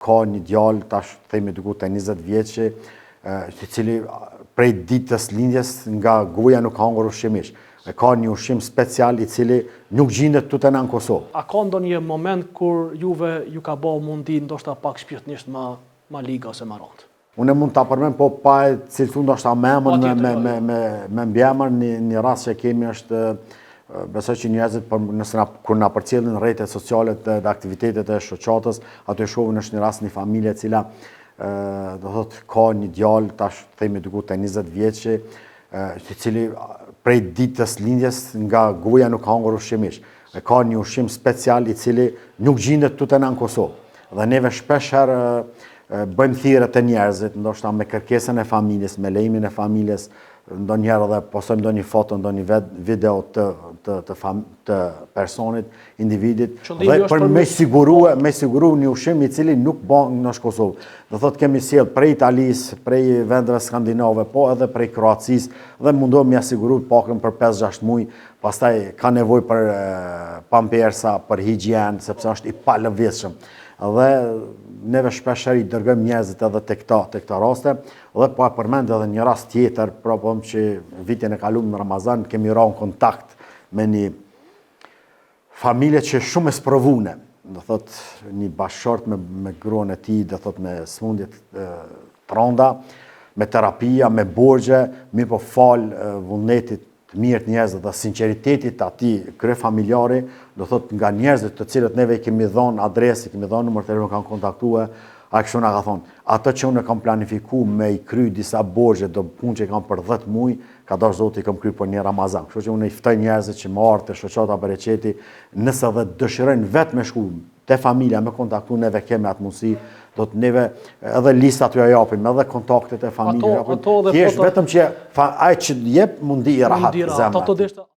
Ka një djalë, tash themi diku te 20 vjeçi, i cili prej ditës lindjes nga goja nuk ka hangër ushqim hiç. E ka një ushqim special i cili nuk gjindet këtu te na në Kosovë. A ka ndonjë moment kur juve ju ka bo mu ndi ndoshta pak shpirtnisht ma ma lig ose ma rëndë? Unë mund ta përmend, po pa e cilësu ndoshta me emër, me, me, me, me, me mbiemër, një, një rast që kemi është, besoj që njerëzit, për, nëse na, kur na përcjellin rrjetet sociale dhe, dhe aktivitetet e shoqatës, aty shohin është një rast një familje e cila, do thot, ka një djalë, tash themi diku te 20 vjeçi, i cili prej ditës lindjes nga goja nuk ka hangër ushqim hiç. E ka një ushqim special i cili nuk gjindet këtu te na në Kosovë. Dhe neve shpesh herë bëjmë thirrje te njerëzit, ndoshta me kërkesën e familjes, me lejimin e familjes, ndonjëherë edhe postojmë ndonjë foto, ndonjë video të të të fam, të personit, individit, dhe për me siguru, me siguru një ushqim i cili nuk bën në Kosovë. Do thotë kemi sjell prej Italisë, prej vendeve skandinave, po edhe prej Kroacisë dhe mundohemi ja siguru pakën për 5-6 muaj, pastaj ka nevojë për pampersa, për higjienë, sepse është i palëvizshëm. Dhe neve shpeshherë i dërgojmë njerëzit edhe te këta, te këta raste, dhe po e përmend edhe një rast tjetër, pra po që vitin e kalum në Ramazan, kemi ra në kontakt me një familje që shumë e sprovune, do thot një bashkëshort me, me gruan e tij, do thot me smundje të randa, me terapia, me borxhe, mirëpo falë vullnetit të mirë të njerëzve dhe sinqeritetit të atij kryefamiljari, do thot nga njerëzit të cilët neve i kemi dhënë adresë, i kemi dhënë numër telefon, kanë kontaktue, ai kështu na ka thonë, ato që unë kam planifiku me i kry disa borxhe, do punë që i kam për 10 muaj, ka dashtë Zoti i kam kry për një Ramazan. Kështu që unë i ftoj njerëzit që me ardhë te shoqata Bereqeti, nëse dhe dëshirojnë vetë me shku te familja me kontaktu, neve kemi atë mundësi, do të neve edhe listat ju japim, edhe kontaktet e familjes japim. Thjesht vetëm që ai që jep mu ndi i rahat zemra.